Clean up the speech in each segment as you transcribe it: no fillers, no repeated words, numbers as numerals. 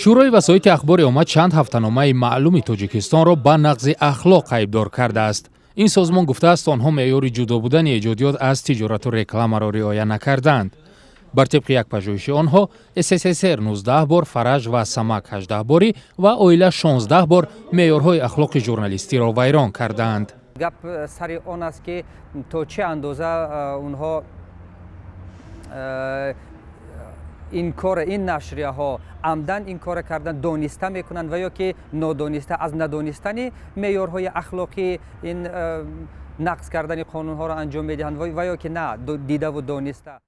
Шӯрои васоити ахбори омма чанд ҳафтаномаи маълуми Тоҷикистонро ба нақзи ахлоқ айбдор кардааст. Ин созмон гуфтааст, онҳо меъёри ҷудо будани эҷодиёт аз тиҷорату рекламаро риоя накардаанд. Бар тибқи як пажӯҳиши онҳо, СССР 19 бор, Фараҷ ва Самак 18 борӣ ва Оила 16 бор меъёрҳои ахлоқи журналистиро вайрон кардаанд. Гап сари он аст, ки то чӣ андоза онҳо ин кор, ин нашрияҳо амдан ин кора кардан, дониста мекунанд ва ё ки нодониста, аз надонистани меъёрҳои ахлоқӣ ин нақз кардани қонунҳоро анҷом медиҳанд ва ё ки на, дидаву дониста.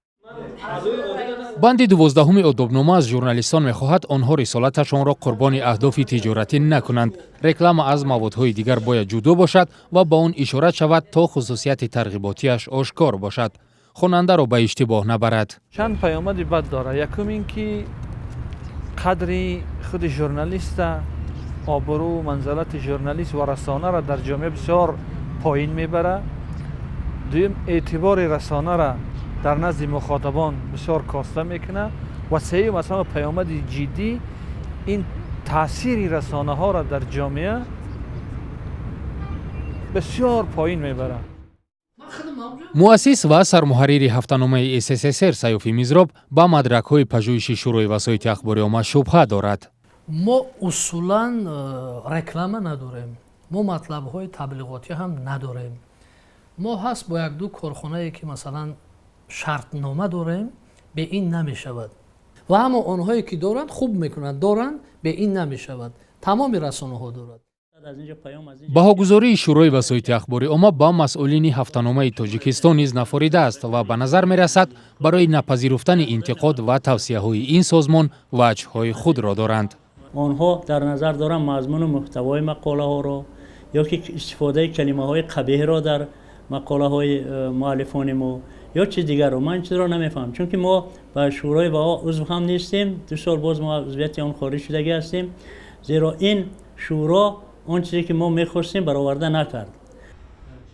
Банди 12-уми одобнома аз журналистон мехоҳад, онҳо рисолаташонро қурбони аҳдофи тиҷоратӣ накунанд. Реклама аз маводҳои дигар бояд ҷудо бошад ва ба он ишора шавад, то хусусияти тарғиботиаш ошкор бошад, хонандаро ба иштибоҳ набарад. Чанд паёмади бад дорад. Якум ин ки қадри худи журналиста, обрӯ, манзалати журналист ва расонаро дар ҷомеа бисёр поин мебарад. Дуюм, эътибори расонара дар назди мухотабон бисёр коста мекунад. Ва сеюм, аз ҳама паёмади ҷиддӣ, ин таъсири расонаҳоро дар ҷомеа бисёр поин мебарад. Муассис ва сармуҳаррири ҳафтаномаи СССР Саёфи Мизроб ба мадракҳои пажӯҳиши Шӯрои васоити ахбори омма шубҳа дорад. Мо усулан реклама надорем, мо матлабҳои таблиғотӣ ҳам надорем. Мо ҳаст бо якду корхонае, ки масалан шартнома дорем, бе ин намешавад. Ва аммо онҳое ки доранд, хуб мекунанд, доранд, бе ин намешавад. Тамоми расонаҳо дорад. Баҳогузории Шӯрои васоити ахбори омма ба масъулини ҳафтаномаи Тоҷикистон низ нафоридааст ва ба назар мерасад, барои напазируфтани интиқод ва тавсияҳои ин созмон ваҷҳҳои худро доранд. Онҳо дар назар доранд мазмуну муҳтавои мақолаҳоро ё ки истифодаи калимаҳои қабеҳро дар мақолаҳои муаллифони мо ё чиз дигарро. Ман ин чизро намефаҳмам, чунки мо ба шӯрои ВАО узв ҳам нестем. 2 сол боз мо узвияти он хориҷ шудагӣ ҳастем, зеро ин шӯро он чизе ки мо мехостем, бароварда накард.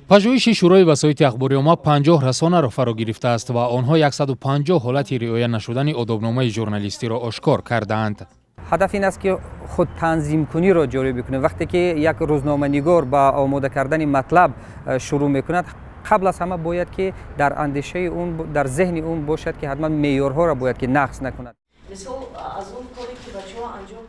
Пажӯҳиши Шӯрои васоити ахбори омма 50 расонаро фаро гирифтааст ва онҳо 150 ҳолати риоя нашудани одобномаи журналистиро ошкор кардаанд. Ҳадаф ин аст, ки худтанзимкуниро ҷорӣ бикунем. Вақте ки як рӯзноманигор ба омода кардани матлаб шурӯъ мекунад, қабл аз ҳама бояд ки дар андешаи он, дар зеҳни он бошад, ки ҳатман меъёрҳоро бояд ки нақз накунад.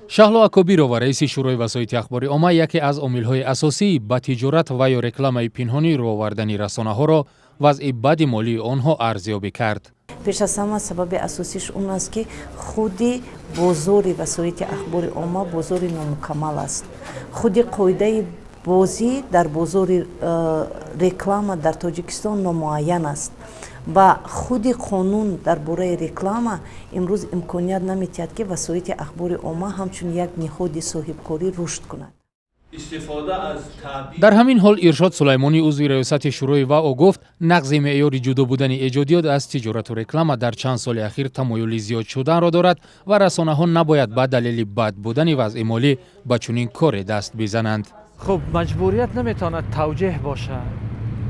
Шаҳло Акобирова, раиси Шӯрои васоити ахбори омма, яке аз омилҳои асосии ба тиҷорат ва ё рекламаи пинҳонӣ рӯ овардани расонаҳоро вазъи бади молии онҳо арзёбӣ кард. Пеш аз ҳама сабаби асосиш он аст, ки худи бозори васоити ахбори омма бозори номукаммал аст. Худи қоидаи бозӣ дар бозори реклама дар Тоҷикистон номуайян аст ва худи қонун дар бораи реклама имрӯз имконият наметиҳад, ки васоити ахбори омма ҳамчун як ниҳоди соҳибкорӣ рушд кунад. Дар ҳамин ҳол, Иршод Сулаймонӣ, узви раёсати Шӯрои ВАО, гуфт, нақзи меъёри ҷудо будани эҷодиёт аз тиҷорату реклама дар чанд соли ахир тамоюли зиёд шуданро дорад ва расонаҳо набояд ба далели бад будани вазъи молӣ ба чунин коре даст бизананд. Хуб, маҷбурият наметавонад тавҷеҳ бошад,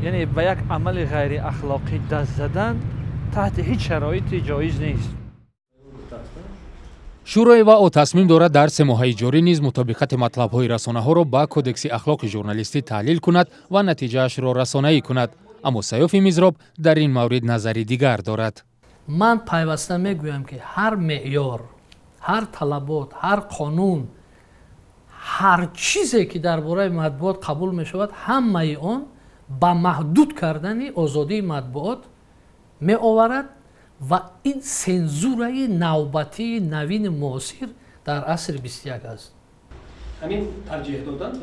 яъне ба як амали ғайриахлоқӣ даст задан таҳти ҳеҷ шароите ҷоиз нест. Шӯрои ВАО тасмим дорад дар семоҳаи ҷорӣ низ мутобиқати матлабҳои расонаҳоро ба кодекси ахлоқи журналистӣ таҳлил кунад ва натиҷаашро расонаӣ кунад. Аммо Саёфи Мизроб дар ин маврид назари дигар дорад. Ман пайваста мегӯям, ки ҳар меъёр, ҳар талабот, ҳар қонун, ҳар чизе ки дар бораи матбуот қабул мешавад, ҳамаи он ба маҳдуд кардани озодии матбуот меоварад ва ин сензураи навбатии навини муосир дар асри 21 аст.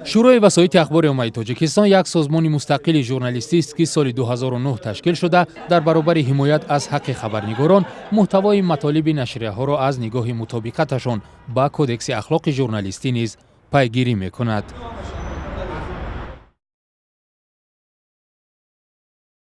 Шӯрои васоити ахбори оммаи Тоҷикистон як созмони мустақили журналистист, ки соли 2009 ташкил шуда, дар баробари ҳимоят аз ҳаққи хабарнигорон, муҳтавои матолиби нашрияҳоро аз нигоҳи мутобиқаташон ба кодекси ахлоқи журналистӣ низ пайгирӣ мекунад.